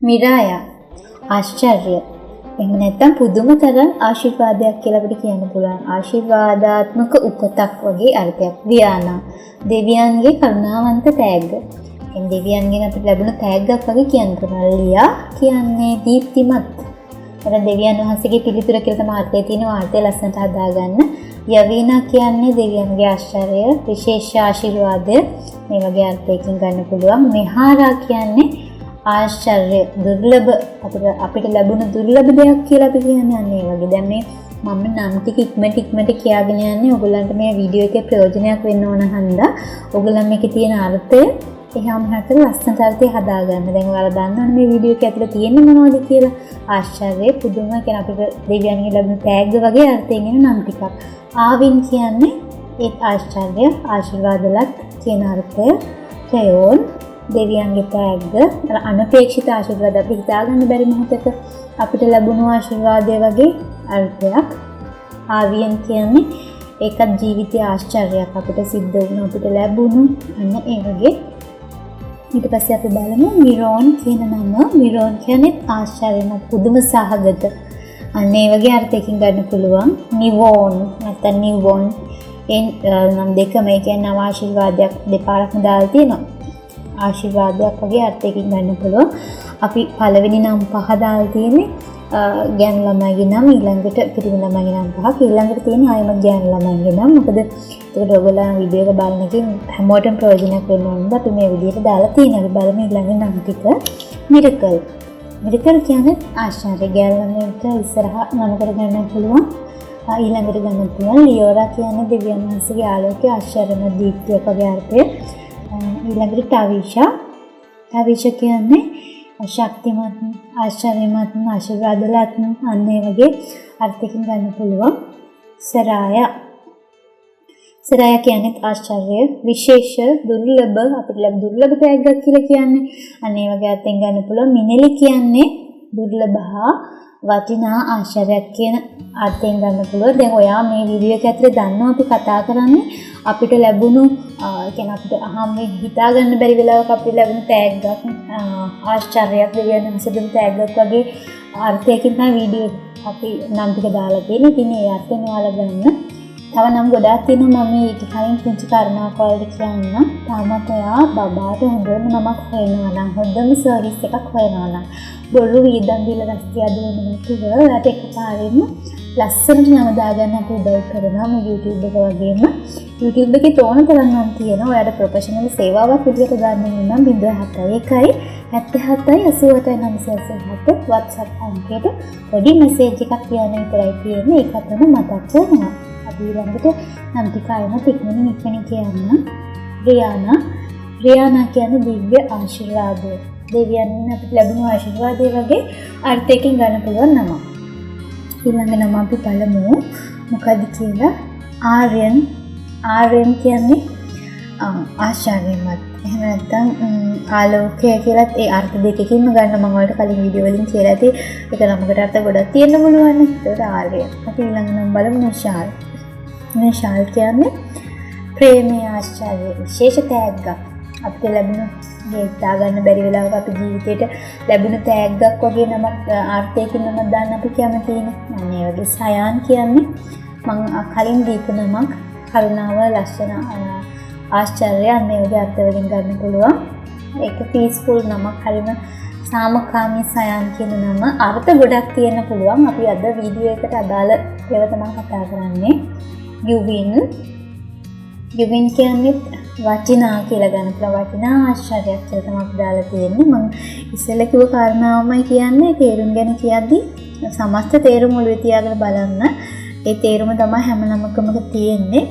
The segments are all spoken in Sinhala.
මිරායා ආශ්චර්ය. එහෙම නැත්නම් පුදුම තරම් ආශිර්වාදයක් කියලා අපිට කියන්න පුළුවන්. ආශිර්වාදාත්මක උපතක් වගේ අර්ථයක්. වියානා දෙවියන්ගේ කරුණාවන්ත තෑග්ග. එම් දෙවියන්ගෙන් අපිට ලැබුණු තෑග්ගක් වගේ කියන්න පුළුවන්. ලියා කියන්නේ දීප්තිමත්. අර දෙවියන් වහන්සේගේ පිළිතුර කියලා තමයි අර්ථය තියෙනවා. අර්ථය ලස්සනට හදාගන්න. යවීනා කියන්නේ දෙවියන්ගේ ආශ්චර්ය, විශේෂ ආශිර්වාදය මේ වගේ අර්ථයකින් ගන්න පුළුවන්. මෙහාරා කියන්නේ ආශ්චර්ය, දුර්ලභ, අපිට ලැබුණු දුර්ලභ දෙයක් කියලා අපි කියන්නේ අන්න ඒ වගේ. දැන් මේ මම නම් ටික ඉක්මනට ඉක්මනට කියාගෙන යන්නේ ඔයගොල්ලන්ට මේ වීඩියෝ එකේ ප්‍රයෝජනයක් වෙන්න ඕන හන්දා. ඔයගොල්ලන් මේකේ තියෙන අර්ථය එහාම එහාට ලස්සනට අර්ථය හදාගන්න. දැන් ඔයාලා දන්නවනේ මේ වීඩියෝ එක ඇතුලේ තියෙන්නේ මොනවද කියලා. ආශ්චර්ය, පුදුම කියන අපිට දෙවියන්ගෙන් ලැබුණු තෑග්ග වගේ අර්ථයෙන් එන නම් ටිකක්. ආවින් කියන්නේ ඒත් ආශ්චර්ය, ආශිර්වාදලත් කියන අර්ථය. ප්‍රයෝන් දෙවියන්ගේ තෑග්ග, අර අනපේක්ෂිත ආශිර්වාද අපි හිතාගන්න බැරි මොහොතක අපිට ලැබුණු ආශිර්වාදය වගේ අර්ථයක්. ආවියන් කියන්නේ ඒකත් ජීවිතයේ ආශ්චර්යයක් අපිට සිද්ධ වුණු, අපිට ලැබුණු අන්න ඒ වගේ. ඊට පස්සේ අපි බලමු මිරෝන් කියන නම. මිරෝන් කියන්නේ ආශ්චර්යමත් පුදුම සහගත අන්න ඒ වගේ අර්ථයකින් ගන්න පුළුවන්. නිවෝන් නැත්නම් නිවොන් එන් නම් දෙකම, ඒ කියන්නේ නව ආශිර්වාදයක් දෙපාරක්ම දාලා තියෙනවා. ආශිර්වාදයක් වගේ අර්ථයකින් ගන්න පුළුවන්. අපි පළවෙනි නම් පහ දාලා තියෙන්නේ ගෑනු ළමයිගේ නම්, ඊළඟට පිරිමි ළමයිගේ නම් පහක්, ඊළඟට තියෙන්නේ ආයෙමත් ගෑනු ළමයිගේ නම්. මොකද එතකොට ඔයගොල්ලෝ වීඩියෝ එක බලන එකෙන් හැමෝටම ප්‍රයෝජනයක් වෙන්න ඕනද අපි මේ විදිහට දාලා තියෙනවා. අපි බලමු ඊළඟ නම් ටික. මිරකල්. මිරකල් කියන්නේ ආශ්චර්ය. ගෑනු ළමයින්ට ඉස්සරහ නම කරගන්න පුළුවන්. ඊළඟට ගන්න පුළුවන් ලියෝරා කියන්නේ දෙවියන් වහන්සේගේ ආලෝකය, ආශ්චර්යමත් දීප්තියක් වගේ අර්ථය. ඊළඟට ටවිෂා. ටවිෂා කියන්නේ ශක්තිමත්, ආශ්චර්යමත්, ආශිර්වාදලත් අන්න ඒ වගේ අර්ථයකින් ගන්න පුළුවන්. සරායා. සරායා කියන්නේ ආශ්චර්ය, විශේෂ, දුර්ලභ, අපිට ලැබ දුර්ලභ තෑග්ගක් කියලා කියන්නේ. අන්න ඒ වගේ අර්ථයෙන් ගන්න පුළුවන්. මිනෙලි කියන්නේ දුර්ලභ හා වටිනා ආශ්චර්යයක් කියන අර්ථයෙන් ගන්න පුළුවන්. දැන් ඔයා මේ වීඩියෝ එක ඇතුලේ දන්නවා අපි කතා කරන්නේ අපිට ලැබුණු, ඒ කියන්නේ අපිට අහම්බෙන් හිතා ගන්න බැරි වෙලාවක අපිට ලැබුණු තෑග්ගක්, ආශ්චර්යයක්, දෙවියන් වහන්සේ දුන්නු තෑග්ගක් වගේ අර්ථයකින් තමයි වීඩියෝ අපි නම් ටික දාලා තියෙන්නේ. ඉතින් ඒ අර්ථයෙන් ඔයාලා ගන්න. තව නම් ගොඩාක් තියෙනවා. මම ඊට කලින් පුංචි කාරණාවක් ඔයාලට කියන්නම්. තාමත් ඔයා බබාට හොඳම නමක් හොයනවා නම්, හොඳම සර්විස් එකක් හොයනවා නම්, බොරු වියදම් දීලා රස්තියාදු වෙන්නේ නැතුව ඔයාට එකපාරින්ම ලස්සනට නම දාගන්න අපි උදව් කරනවා මේ YouTube එක වගේම. YouTube එකේ තෝන තරම් නම් තියෙනවා. ඔයාට ප්‍රොෆෙෂනල් සේවාවක් විදිහට ගන්න ඕන නම් 071 77 88 987 WhatsApp අංකයට පොඩි මැසේජ් එකක් කියන්න විතරයි තියෙන්නේ. ඒකත් ඔන්න මතක් කරනවා. අපි ඊළඟට නම් ටික ආයෙමත් ඉක්මනින් ඉක්මනින් කියන්න. රියානා. රියානා කියන්නේ දිව්‍ය ආශිර්වාදය. දෙවියන්ගෙන් අපිට ලැබුණු ආශිර්වාදය වගේ අර්ථයකින් ගන්න පුළුවන් නමක්. ඊළඟ නම අපි බලමු මොකද්ද කියලා. ආර්යන්. ආර්යන් කියන්නේ ආශ්චර්යමත්. එහෙම නැත්නම් ආලෝකය කියලත් ඒ අර්ථ දෙකකින්ම ගන්න. මම ඔයාලට කලින් වීඩියෝ වලින් කියලා ඇති. ඒක නමකට අර්ථ ගොඩක් තියෙන්න පුළුවන්. ඒකට ආර්යන්. අපි ඊළඟ නම බලමු නිශාල්. නිශාල් කියන්නේ ප්‍රේමයේ ආශ්චර්ය, විශේෂ තෑග්ගක්. අපිට ලැබුණු මේ හිතා ගන්න බැරි වෙලාවක අපේ ජීවිතේට ලැබුණු තෑග්ගක් වගේ නමක් අර්ථයකින් නමක් දාන්න අපි කැමතිනේ. අන්න ඒ වගේ. සයාන් කියන්නේ මං කලින් දීපු නමක්. කරුණාව, ලස්සන, ආශ්චර්ය අන්න ඒ වගේ අර්ථ වලින් ගන්න පුළුවන්. ඒක පීස්ෆුල් නමක්. හරිම සාමකාමී සයන් කියන නම. අර්ථ ගොඩක් තියෙන්න පුළුවන්. අපි අද වීඩියෝ එකට අදාළ ඒවා තමයි කතා කරන්නේ. යුවින්. යුවින් කියන්නේ වටිනා කියලා ගන්න පුළුවන්. වටිනා ආශ්චර්යයක් කියලා තමයි අපි දාලා තියෙන්නේ. මං ඉස්සෙල්ලා කිව්ව කාරණාවමයි කියන්නේ. තේරුම් ගැන කියද්දි සමස්ත තේරුම ඔළුවේ තියාගෙන බලන්න. ඒ තේරුම තමයි හැම නමකම තියෙන්නේ.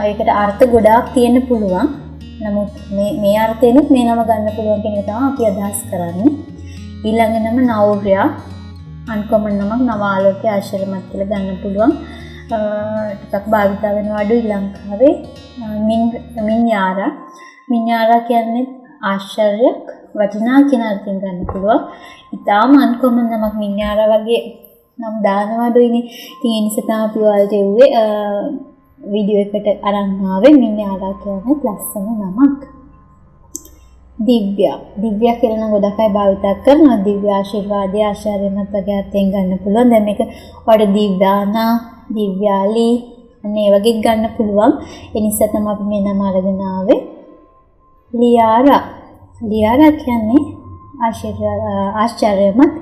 ඒකට අර්ථ ගොඩාක් තියෙන්න පුළුවන්. නමුත් මේ අර්ථයෙනුත් මේ නම ගන්න පුළුවන් කියන එක තමයි අපි අදහස් කරන්නේ. ඊළඟ නම නෞර්යා. අන්කොමන් නමක්. නව ආලෝකය, ආශ්චර්යමත් කියලා ගන්න පුළුවන්. ටිකක් භාවිතා වෙනවා අඩුයි ලංකාවේ. මින්යාරා. මින්යාරා කියන්නේ ආශ්චර්යයක්, වටිනා කියන අර්ථයෙන් ගන්න පුළුවන්. ඉතාම අන්කොමන් නමක්. මින්යාරා වගේ නම් දානවා අඩුයිනේ. ඉතින් ඒ නිසා තමයි අපි ඔයාලට එව්වේ, වීඩියෝ එකට අරන් ආවේ. මින්යාරා කියන්නේ ලස්සන නමක්. දිව්‍යා. දිව්‍යා කියලා නම් ගොඩක් අය භාවිතා කරනවා. දිව්‍ය ආශිර්වාදය ආශ්චර්යමත් වගේ අර්ථයෙන් ගන්න පුළුවන්. දැන් මේක ඔයාලට දිව්‍යානා, දිව්‍යාලි අන්න ඒ වගේ ගන්න පුළුවන්. ඒ නිසා තමයි අපි මේ නම අරගෙන ආවේ. ලියාරා. ලියාරා කියන්නේ ආශ්චර්යමත්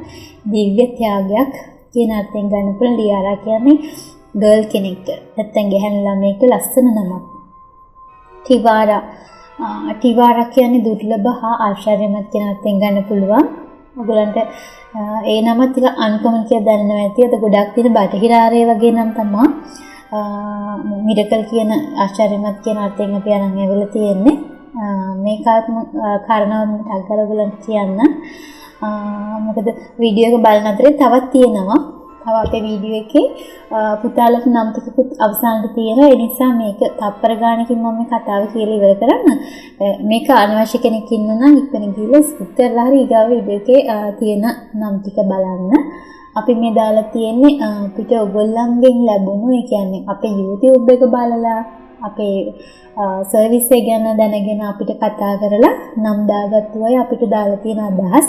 දිව්‍ය ත්‍යාගයක් කියන අර්ථයෙන් ගන්න පුළුවන්. ලියාරා කියන්නේ ගර්ල් කෙනෙක්ට නැත්තම් ගැහැණු ළමයෙක්ට ලස්සන නමක්. ටිවාරා. ටිවාරා කියන්නේ දුර්ලභ හා ආශ්චර්යමත් කියන අර්ථයෙන් ගන්න පුළුවන්. ඔයගොල්ලන්ට ඒ නම ටික අන්කොමන් කියලා දැනනවා ඇති. අද ගොඩක් තියෙන බටහිර ආරේ වගේ නම් තමා මිරකල් කියන ආශ්චර්යමත් කියන අර්ථයෙන් අපි අරන් ඇවිල්ලා තියෙන්නේ. මේ කාරණාව මම ටග් කරලා ඔයගොල්ලන්ට කියන්න. මොකද වීඩියෝ එක බලන අතරේ තවත් තියෙනවා. තව අපේ වීඩියෝ එකේ පුතාලට නම් ටිකකුත් අවසානට තියෙනවා. ඒ නිසා මේක තප්පර ගානකින් මම මේ කතාව කියලා ඉවර කරන්න. මේක අනවශ්‍ය කෙනෙක් ඉන්නවා නම් ඉක්මනින් ගිහලා ස්කිප් කරලා හරි ඊගාව වීඩියෝ එකේ තියෙන නම් ටික බලන්න. අපි මේ දාලා තියෙන්නේ අපිට ඔයගොල්ලන්ගෙන් ලැබුණු, ඒ කියන්නේ අපේ YouTube එක බලලා අපේ සර්විස් එක ගැන දැනගෙන අපිට කතා කරලා නම් දාගත්තු අය අපිට දාලා තියෙන අදහස්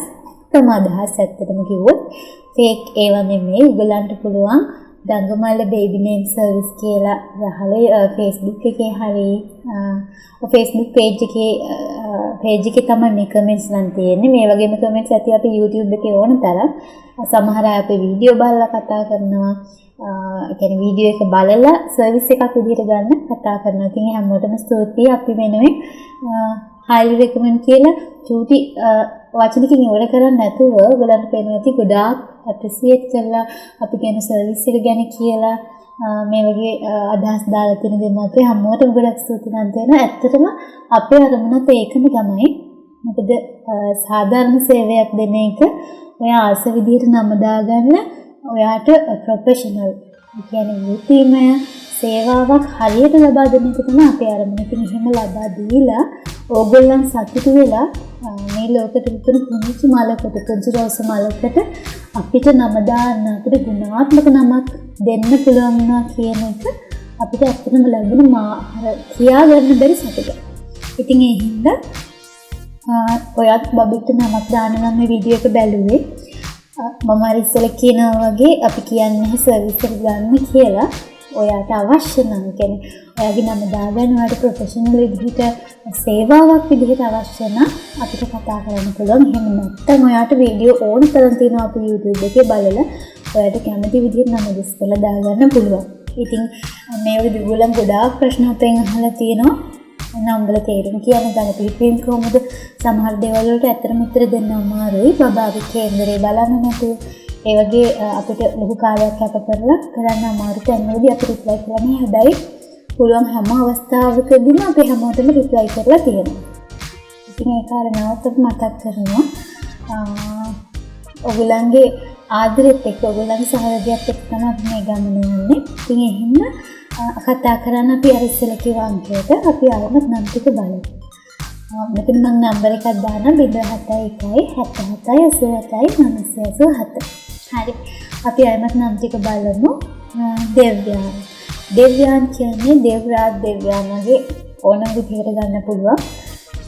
තම අදහස්. ඇත්තටම කිව්වොත් ෆේක් ඒවා නෙමෙයි. ඔයගොල්ලන්ට පුළුවන් දඟමල්ල බේබි නේම් සර්විස් කියලා ගහලා Facebook එකේ හරි Facebook page එකේ පේජ් එකේ තමයි මේ කමෙන්ට්ස් නම් තියෙන්නේ. මේ වගේම කමෙන්ට්ස් ඇති අපි YouTube එකේ ඕන තරම්. සමහර අය අපේ වීඩියෝ බලලා කතා කරනවා. ඒ කියන්නේ වීඩියෝ එක බලලා සර්විස් එකක් විදිහට ගන්න කතා කරනවා. ඉතින් හැමෝටම ස්තුතියි. අපි වෙනුවෙන් highly recommend කියලා චූටි වචනකින් ඉවර කරන්නේ නැතුව ඔයගලන්ට පේනවා ඇති ගොඩාක් ඇප්‍රීසියේට් කරලා අපි ගැන සර්විස් එක ගැන කියලා මේ වගේ අදහස් දාලා තියෙන දෙමාපිය හැමෝටම ගොඩක් ස්තුතිවන්ත වෙනවා. ඇත්තටම අපේ අරමුණත් ඒකම තමයි. මොකද සාධාරණ සේවයක් දෙන එක, ඔයා ආස විදිහට නම දාගන්න, ඔයාට ප්‍රොෆෙෂනල්, ඒ කියන්නේ වෘත්තීමය සේවාවක් හරියට ලබා දෙන එක තමයි අපේ අරමුණ. ඉතින් එහෙම ලබා දීලා ඕගොල්ලන් සතුටු වෙලා මේ ලෝකෙට විතර පුංචි මලකට, පුංචි රෝස මලකට අපිට නම දාන්න, අපිට ගුණාත්මක නමක් දෙන්න පුළුවන් වුණා කියන එක අපිට ඇත්තටම ලැබුණ මා අර කියා ගන්න බැරි සතුටක්. ඉතින් ඒ හින්දා ඔයත් බබෙක්ට නමක් දාන්න නම් මේ වීඩියෝ එක බැලුවේ, මම අර ඉස්සෙල්ලා කියනවා වගේ අපි කියන්නේ සර්විස් එක ගන්න කියලා. ඔයාට අවශ්‍ය නම්, කියන්නේ ඔයාගේ නම දාගන්න ඔයාට ප්‍රොෆෙෂනල් විදිහට සේවාවක් විදිහට අවශ්‍ය නම් අපිට කතා කරන්න පුළුවන්. එහෙම නැත්නම් ඔයාට වීඩියෝ ඕන තරම් තියෙනවා අපේ YouTube එකේ බලලා ඔයාට කැමති විදිහට නම දිස්කලා දාගන්න පුළුවන්. ඉතින් මේ වගේ දිගුලන් ගොඩාක් ප්‍රශ්න අපෙන් අහලා තියෙනවා. නම් වල තේරුම කියන්න, ගණ පිළිපීම් කොහොමද, සමහර දේවල් වලට ඇත්තටම උත්තර දෙන්න අමාරුයි. බබාගේ කේන්දරේ බලන්න නැතුව ඒ වගේ අපිට ලොකු කාලයක් කැප කරලා කරන්න අමාරු තැන්වලදී අපි රිප්ලයි කරන්නේ. හැබැයි පුළුවන් හැම අවස්ථාවකදීම අපි හැමෝටම රිප්ලයි කරලා තියෙනවා. ඉතින් ඒ කාරණාවත් අපි මතක් කරනවා. ඔයගොල්ලන්ගේ ආදරෙත් එක්ක ඔයගොල්ලන්ගේ සහයෝගයත් එක්ක තමයි අපි මේ ගමන යන්නේ. ඉතින් ඒ හින්දා කතා කරන්න අපි අර ඉස්සෙල්ලා කිව්ව අංකයට. අපි ආවම නම් ටික බලමු. මෙතන මම නම්බර් එකක් දානවා 071 77 87 987. හරි. අපි ආයෙමත් නම් ටික බලමු. දෙව්යාන්. දෙව්යාන් කියන්නේ දේවරාජ් දෙව්යාන් වගේ ඕනම විදිහකට ගන්න පුළුවන්.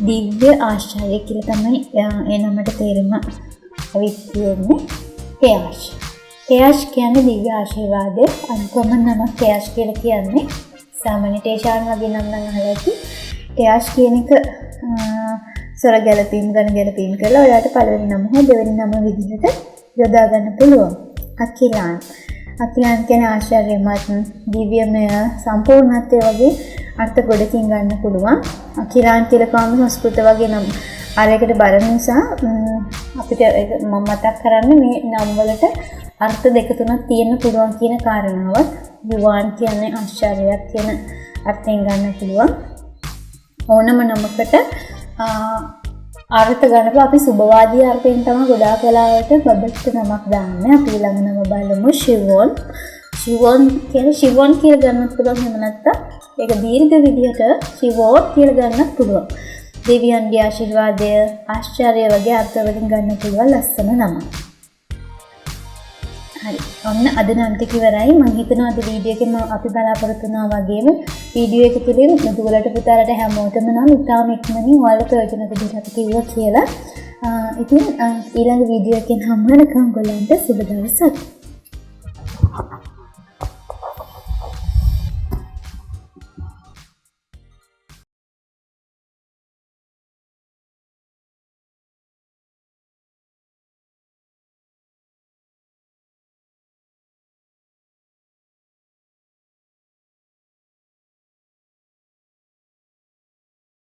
දිව්‍ය ආශ්චර්ය කියලා තමයි ඒ නමට තේරුම ඇවිත් තියෙන්නේ. තෙයාෂ්. තෙයාෂ් කියන්නේ දිව්‍ය ආශිර්වාදය. අන්කොමන් නමක් තෙයාෂ් කියලා කියන්නේ. සාමාන්‍ය ටේෂාන් වගේ නම් නම් අහලා ඇති. තෙයාෂ් කියන එක ස්වර ගැලපීම්, ගණ ගැලපීම් කරලා ඔයාලට පළවෙනි නම හෝ දෙවෙනි නම විදිහට යොදා ගන්න පුළුවන්. අකිලාන්. අකිලාන් කියන්නේ ආශ්චර්යමත්, දිව්‍යමය, සම්පූර්ණත්වය වගේ අර්ථ ගොඩකින් ගන්න පුළුවන්. අකිලාන් කියලා කවම සංස්කෘත වගේ නම් අරයකට බර නිසා අපිට ඒක මම මතක් කරන්නේ මේ නම් වලට අර්ථ දෙක තුනක් තියෙන්න පුළුවන් කියන කාරණාවත්. යුවාන් කියන්නේ ආශ්චර්යයක් කියන අර්ථයෙන් ගන්න පුළුවන්. ඕනම නමකට අර්ථ ගන්නකොට අපි සුබවාදී අර්ථයෙන් තමයි ගොඩාක් වෙලාවට බබෙක්ට නමක් දාන්නේ. අපි ඊළඟ නම බලමු ශිවොන්. ශිවොන් කියන්නේ ශිවොන් කියලා ගන්නත් පුළුවන්, එහෙම නැත්නම් ඒක දීර්ඝ විදිහට ශිවෝන් කියලා ගන්නත් පුළුවන්. දෙවියන්ගේ ආශිර්වාදය, ආශ්චර්ය වගේ අර්ථ වලින් ගන්න පුළුවන් ලස්සන නමක්. හරි. ඔන්න අද නම් ටික ඉවරයි. මං හිතනවා අද වීඩියෝ එකෙන් මම අපි බලාපොරොත්තු වුණා වගේම වීඩියෝ එක තුළින් දුවලට පුතාලට හැමෝටම නම් ඉතාම ඉක්මනින් ඔයාලා ප්‍රයෝජන විදිහට අපි කිව්වා කියලා. ඉතින් ඊළඟ වීඩියෝ එකෙන් හමු වෙනකම් ඔයගොල්ලන්ට සුබ දවසක්.